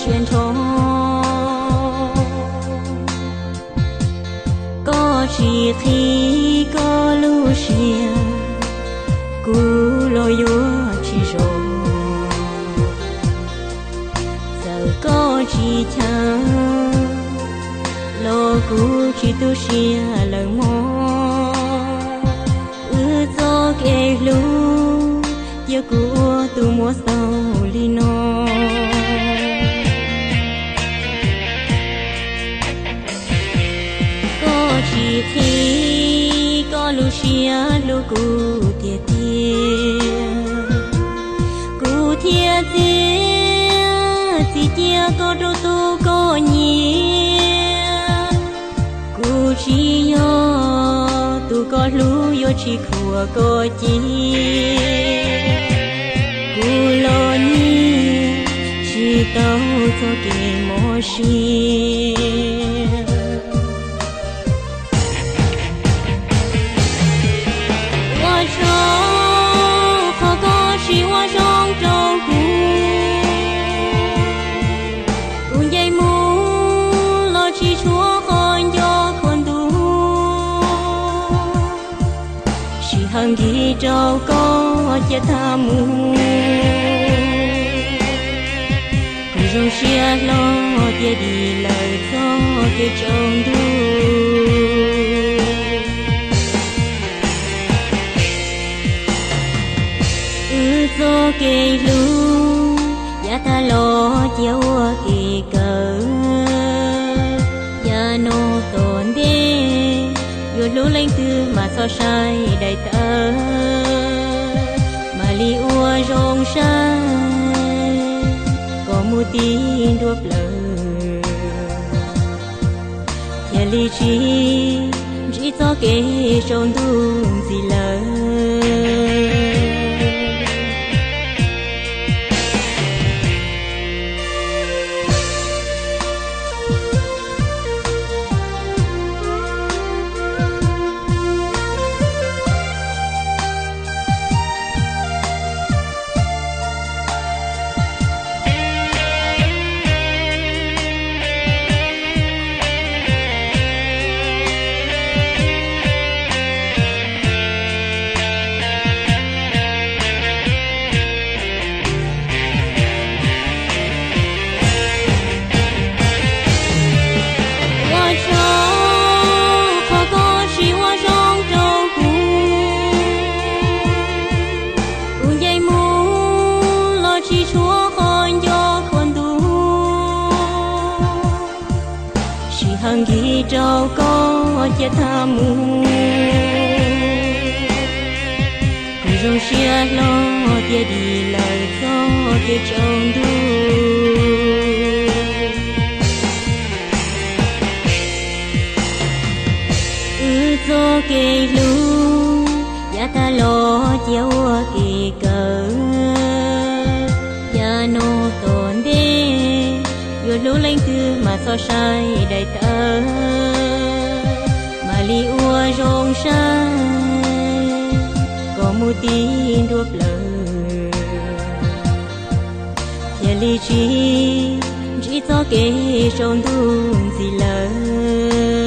siab nrho. Koj tsis qhib koj lub siab, kuv los yuav tsis zoo. Txawm koj tsis chaw los kuv tsis tu siab lawm mog. Wb txoj kev hlub cia kuv ua tus muab xaus li no. Koj tsis qhib koj lub siab hlub kuv tiag tiag, kuv thiaj txiav txim cia koj rau tus koj nyiam. Kuv tsis yog tus koj hlub yuav tsis khuam koj ci. Kuv los nyiam tsis tau txoj kev mob siab. Ua tsaug qhov koj tsis ua zoo rau kuv. Kuv nce mus los tsis tshuav qhov nco qhov ntuj. Sij hawm nkig rau koj cia tag mus. Kuv zoo siab hlo tiag dim lawm txoj kev tsaus ntuj. Wb txoj kev hlub yav tag los cia ua kev kawm. Yav no tom ntej yuav hlub leej twg mas txhob saib daim tawv, mam li ua zoo saib kom mus tib nruab plawv, thiaj li tsis ntsib txoj kev tsaus ntuj ntxiv lawm. Ua tsaug qhov koj tsis ua zoo rau kuv. Kuv nce mus los tsis tshuav qhov nco qhov ntuj. Sij hawm nkig rau koj cia tag mus. Kuv zoo siab hlo tiag dim lawm txoj kev tsaus ntuj. Wb txoj kev hlub yav tag los cia ua kev kawm. Yav no tom ntej yuav hlub leej twg mas txhob saib daim tawv, mam li ua zoo saib kom mus tib nruab plawv, thiaj li tsis ntsib txoj kev tsaus ntuj ntxiv lawm.